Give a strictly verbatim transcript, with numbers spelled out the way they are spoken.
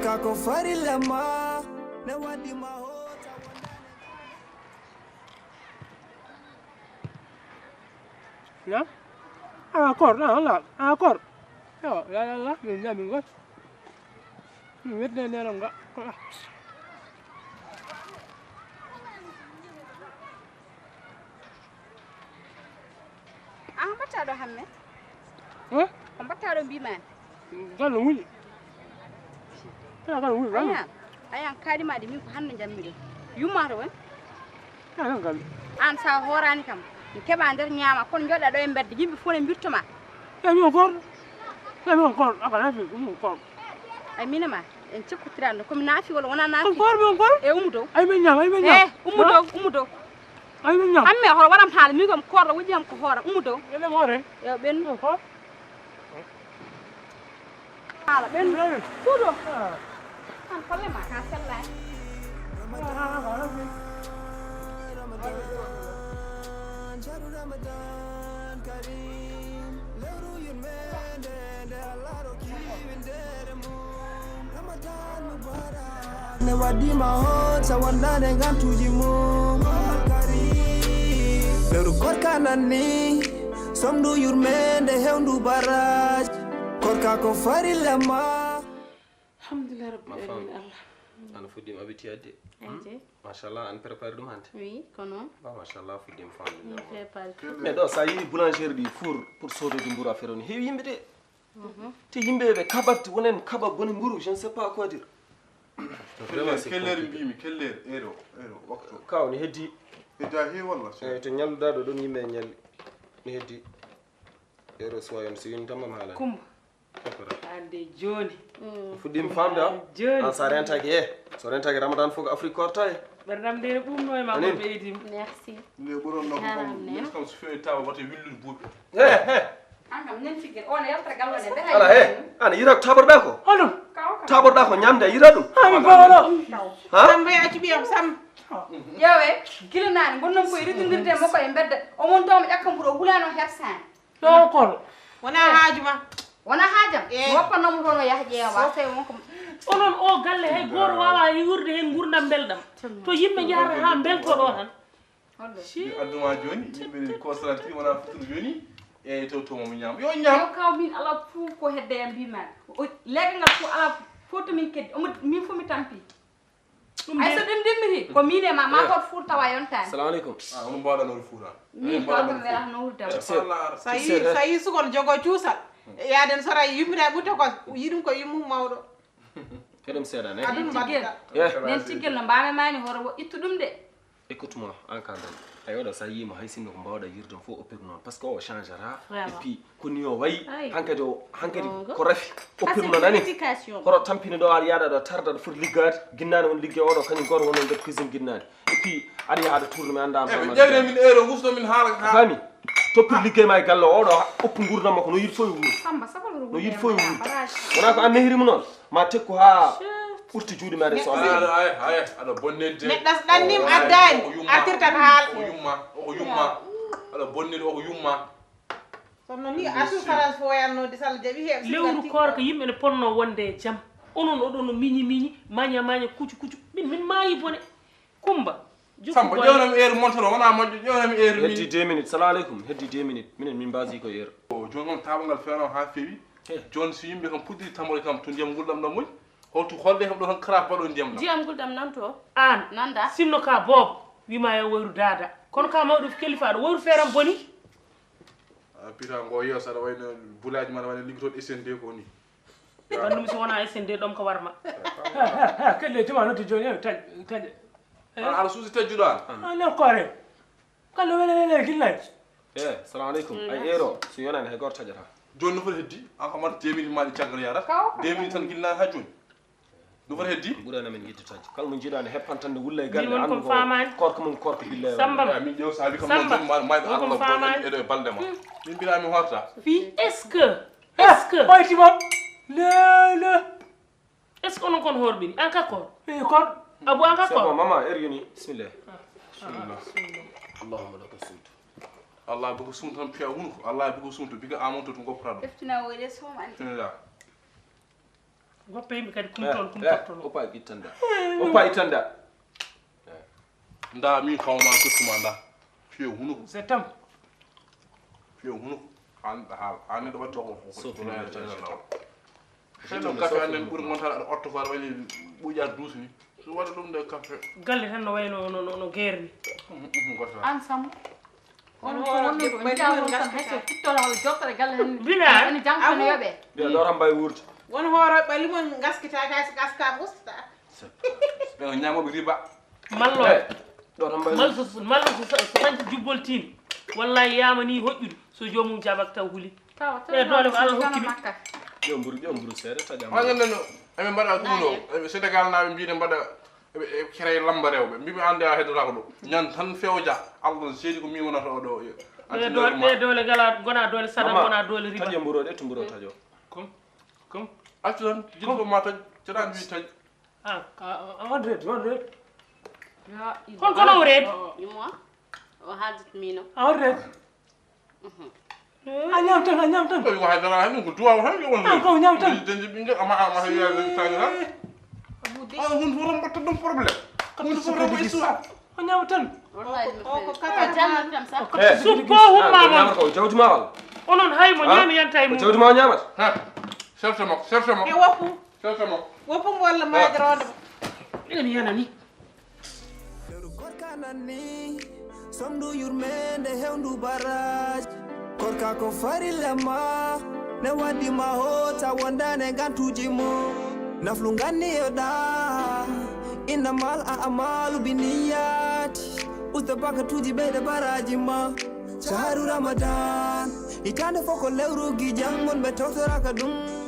Ko farilla ma, ne waddi ma hoota wonande. Ya? Ah, koor, ah, walla, ah, koor. Yo, ya, ya, ya, min jami ngol. Min weddi neenam nga. An mbaɗtaa ɗo Hamme? Eh? Ko mbaɗtaa ɗo mbiimaani? Gallo wuli. Ina gallo wuli, gallo. Ayan, ayan, kaaɗi maa ɗi min ko hannde njammi ɗum. Yummato woni? Ina tan gallo. An sa hooraani kam, mi keɓa nder ñaama, kono jooɗa ɗo e mbedde, yimɓe fof ne mbirto ma. Eyi, min on koor. Eyi, min on koor. Aka nafi, min on koor. Ay, mine ma, en cikkotirano, komi naafi walla wona naafi? On koor, min on koor. E ummu dow. Ay, min ñaam, ay, min ñaam. Eh, ummu dow, ummu dow. Ay, min ñaam. Amme hoto waɗam haala, min kam koorɗo wujji kam ko hoore, ummu dow. Yele hoore. Yo ɓen. Min on koor. Haala ɓen. Yele. Suudo. Ah. An kolle ma ka sellani. Ne waɗi ma hoota wondaade ngantuuji mum. Lewru korka nanni, somndu yurmeende hewndu baraj. Korka ko farilla ma. Alhamdulillah rabbil alamin. Allah. Ana fuɗɗiima habitude. Machallah, an préparé ɗum hannde? Oui, ko noon. Ba machallah, fuɗɗiima famɗude. Min préparé tout. Mais ɗo, sa yii boulangerie ɗi, four pour sodoyde mburu, affaire o ne heewi yimɓe de. Te yimɓe ɓe kaɓat, wonen kaɓa bone mburu, je ne sais pas quoi dire. Vraiment, c'est compliqué. Quelle heure mbimi, quelle heure, heure o, heure o, waktu o? Kaw ne heddi. Hedda he walla? Eh, to ñalluɗa ɗo ɗon yimɓe ñalli. Ne heddi. Heure o soyon, so yoni tan mam haalani. Kumba. Hande jooni. Fuɗɗiima famde, a? Jooni. An sa rentaki, e so rentaki Ramadan fof ko Afrique korta e. Ɓerdam nde ne ɓuumno e ma. Anin. Ko ɓeydi. Merci. Nde ɓuron no ko kam, kam so fewi tawa wata willude buuɓe. He, he. An kam nen figir, on yalta galle ne, mbeta. Ala, he. Ana yira ko taɓorɗa ko? Honum? Taɓorɗa ko ñamde, a yira ɗum? Ami bawlo. Ha? Samba ya ci ɓiyam Sam. Ƴeewe, gila naane, ngonnon koye ridindirde e makko e mbedda. O mon tawmo ƴakka mburu, o wulano hersaani. Ɗo kono. Wona haaju ma. Wona haajam? Eh. Mi woppanno mo toon o yaha ƴeewa, tawi wonko. Onon o galle hay gooto waawa yiwrude heen nguurndam mbelɗam. To yimɓe njahata haa mbelto ɗo tan. Holɗo? Mi adduma jooni, yimɓe ne ko salati wona futuro jooni. Eyyi, to, to mo ñaam. Yo ñaam. Yo kaw min ala fof ko hedde yam mbiimi. O leegal ngal fof ala fof to min keddi. Omo min fof mi tampi. Ay, so ɗum dimmiti, ko min e ma, ma hot fuur tawa yontaani. Salamu aleykum. Ah, on mbaɗa noon fuura. Min ko ɗum wela no wurdam. Sa yi, sa yi sukon jogo cuusal. Yaaden sora yummina ɓutte ko yiɗum ko yummu mawɗo. Ko ɗum seeɗa ne? Adun mbaɗta. Nen tiggel no mbaame mani hoto wo ittu ɗum de. Écoute-moi, an ka dan. Ay, oɗo sa yiima hay sinno ko mbawɗa yirde fof o pir noon. Parce que o changera. Et puis, ko ni o wayi, hankadi o, hankadi ko rafi. O pirno nani. Hoto tampini ɗo, aɗa yaada ɗo tarda ɗo foti liggaade. Ginnaani won liggey oɗo, kañum gooto wonno nder cuisine ginnaani. Et puis, aɗa yaha aɗa tourne mi annda. Eh, ɓe ƴewre min euro gusto min haala. A faami? Toppir liggey ma e galle oɗo, oppu nguurdam makko no yiɗi fof e wuur. Samba, saba no yiɗi fof e wuur. Wona ko an nehiri mo noon. Ma tekku haa ɓurti juuɗe meɗen so Allah. Aɗa, aɗa, aɗa, aɗa bonnede. Neɗɗo so ɗannim addaani, artirta ko haala. O yumma, o yumma. Aɗa bonnede, o yumma. Kono ni assurance fof wayatnoo de, so Allah jaɓi heɓ. Lewru koorka yimɓe ne ponno wonde e jam. Onon oɗon no miñi miñi, maña maña, kucu kucu. Min, min maayi bone. Kumba, jokku. Samba, golle. Ƴeewnam heure montre o, wona moƴƴo, ƴeewnam heure min. Heddi deux minutes. Salamu aleykum. Heddi deux minutes. Minen min mbaasi ko heure. O, jooni noon taabal ngal feewnoo haa feewi. He. Jooni so yimɓe kam puɗɗii tammude kam to ndiyam nguurndam ɗam woni. Holto holde kam ɗo tan kara baɗo ndiyam ɗam. Ndiyam nguurndam nan to. Aan. Nanda. Sinno ka boobo. Wima yo woyru daada. Kono ka mawɗo kelifaaɗo. Woyru feeram boni. A pita ngo yeeso aɗa wayno bulaaji ma aɗa wayno liggotooɗo S N D ko ni. Gandumi so wona S N D ɗom ko warma. Kelle juma noddi jooni, eh, taj-, taƴe. Eh? An aɗa suusi tajjuɗo an? Ah, non, kore. Kallo wele wele gillaji. Eh, salamu aleykum. Ay, euro, so yonani hay goto taƴata. Jooni no foti heddi? An kam waɗa deux minutes ma ɗi caggal yarata. Deux minutes tan gillaani haa jooni. No foti heddi? Ɓurana min yidde taƴi. Kala mo jiiɗa ne heppan tan ne wulla e galle. Min won ko faamaani. Korka mum korka billa e Samba. Min ƴeew saabi kam. Samba. Jooni ma, ma, won ko Allah faamaani. Eɗo e balɗe ma. Min mbira mi horta. Fii est-ce que, est-ce que? Hoyti mom. Le, le. Est-ce que onon kon horɓini? An ka kor? Eh, kor. Abu an ka kor? C'est bon, maman, heure yoni. Bismillah. Bismillah. Allahumma laka sumtu. Allah biko sumtu tan piya wunu ko. Allah biko sumtu biko amonto to goppata ɗum. Eftina o e les hommes ani. Bismillah. Goppe yimɓe kadi kumtoon kumtortono. Oppa ittanda. Oppa ittanda. Nda min kawma tottuma nda. Fiyo hunuko. C'est tam. Fiyo hunuko. An haal an ɗo watta ko. Seno kafe annen ɓuri montal aɗa otta ko aɗa wayni ɓuƴa duusi ni. So waɗa ɗum nde kafe. Galle tan no wayno no no no geerni. An sam. On ko wonno ɗo jiɗa won tan hecce fittol haw jottore galle hen. Bila. Ani jangko no yoɓe. Biya ɗo tan mbay wurti. Won hooroɓe ɓali mon ngaskita kay so gaska gusta. Ɓe on ñamoɓe riba. Mallo. Ɗo tan mbay. Mal so mal so so sanci jubbol tin. Wallahi yama ni hoƴƴude so jomum jabak taw huli. E doole ko Allah hokki ɗum. Ƴeew mburu ƴeew mburu seeɗa taƴa. Ha ñande no eɓe mbaɗa ɗum ɗo. Sénégal naɓe mbiɗe mbaɗa. Eɓe kere lamba rewɓe mbimi ande a heddotako ɗo ñan tan fewja. Allah seedi ko mi wonata o ɗo. Ɓe doole ɓe doole gala gona doole sadam gona doole riba. Taƴo mburo ɗe to mburo taƴo. Kom kom accu tan jiɗ ko ma taƴ. Ceɗa mbi taƴ. Ah. Hundred hundred. Kon kono red. Yumwa o haajit mino. Hundred. A ñaam tan a ñaam tan. Ko hay dara hay ko duwa hay ko won. Ko ñaam tan. Denji ɓinngel ama ama hay ya tan. Abu de. Ah hun forum batta ɗum problème. Hun forum histoire. O ñaam tan. Wallahi o ko kata jam tam sa. Suppo humma mon. Ko jawdi ma wal. Onon hay mo ñaami yanta e mum. Jawdi ma o ñaamata. Ha. Serto makko serto makko. E woppu. Serto makko. Woppu walla maajorode. Ɗen yanani. Lewru korka nanni, somdu yurmeende hewndu baraaji. Korka ko farilla ma, ne waddi ma hoota wondane ngantuuji mo. Naflu nganni yoɗa, innamal a amalu bi niyyati. Usta bakatuuji ɓeyde baraaji ma. Shahru Ramadan, hitaande fof ko lewru gijan mon ɓe tawtoraka ɗum.